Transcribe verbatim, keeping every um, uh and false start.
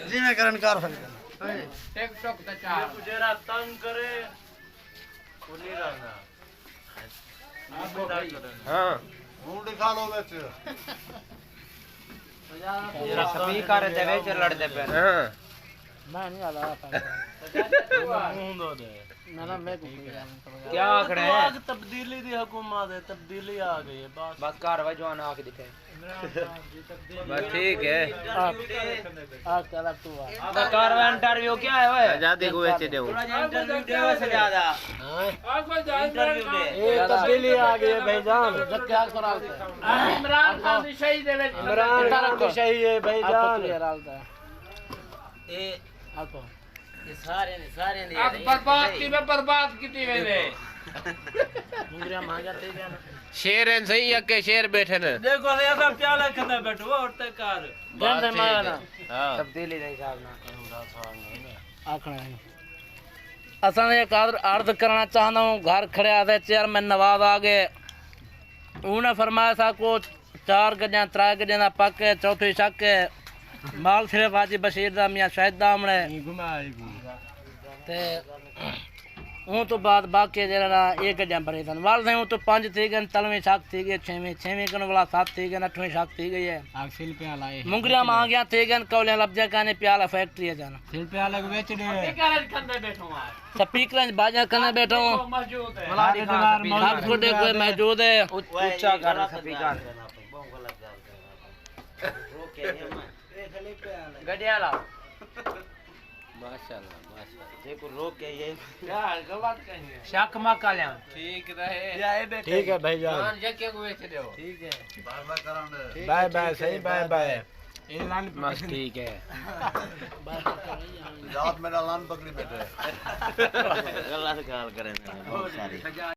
جیویں کرن کر سڳدے۔ ٹک ٹک تے چار۔ جیڑھا تنگ کرے، او نہیں رہنا۔ ہاں۔ ہوں ݙکھا لو وچ۔ جیڑھا سپیکر دے وچ لڑدے پئے۔ ہاں۔ میں نہیں آلا۔ منہ دھو دے۔ نہ، نہ، میں کو کوئی ڳالھ نہیں کروں۔ کیا آکھݨا ہے؟ آگ تبدیلی دی حکومت ہے، تبدیلی آ ڳئی ہے، بس۔ بس کر وے جوان آکھ ݙکھے۔ بس ٹھیک ہے۔ آ، آ، چلا تو آ۔ بس کر وے انٹرویو کیا ہے اوئے؟ آزادی کو وچ ݙیو۔ تھوڑا جیہا انٹرویو ݙیو سجادہ۔ انٹرویو ݙے۔ اے تبدیلی آ ڳئی ہے بھائی جان۔ عمران خان دی شہی دے وچ۔ عمران خان دی شہی ہے بھائی جان۔ اے آکھو۔ اے سارے نے، سارے نے اکھ برباد تھی میں برباد کیتی ویندے۔ منگریاں مانگا تے ڳیا نا۔ شیر ہیں صحیح، اڳے شیر ٻیٹھے نے۔ ݙیکھو، اے اساں پیالہ کھندا ٻیٹھو، اور تے کار۔ بات ٹھیک ہے۔ ہاں۔ تبدیلی دا حساب نہ کرو۔ آکھݨا ہے۔ اساں نے ایک عرض، عرض کرنا چاہندا ہوں، گھر کھڑے آتے چیئرمین نواز آ ڳئے۔ انہاں فرمایا ساکوں چار گݙیاں، ترائے گݙیاں دا پک ہے، چوتھی شک ہے۔ مال صرف حاجی بشیر دا، میاں شاہد دا آوݨا ہے۔ تے اوں توں بعد باقی جیڑھا نا اے گݙیاں بھریسن۔ ول سئیں اوں توں پنج تھی ڳئن، تلویں شک تھی ڳئی، چھیویں، چھیویں کنوں ولا ست تھی ڳئن، اٹھویں شک تھی ڳئی ہے۔ منگریاں مانگیاں تھی ڳئن، کولیاں لبھدیاں کائنی، پیالہ فیکٹری اچ ہن۔ سپیکراں اچ باجاں کھندا ٻیٹھا ہوں۔ ہر کوئی موجود ہے۔ اچا کر سپیکر۔ گݙی والا۔ ماشاءاللہ، ماشاءاللہ۔ جے کو روک کے یہ شک مک آلیاں۔ ٹھیک رہے۔ ٹھیک ہے بھائی جان۔ بائے بائے، صحیح، بائے بائے۔ بس ٹھیک ہے۔ رات میرا لان پکڑی بیٹھے۔ غلط گال کریں بہت ساری۔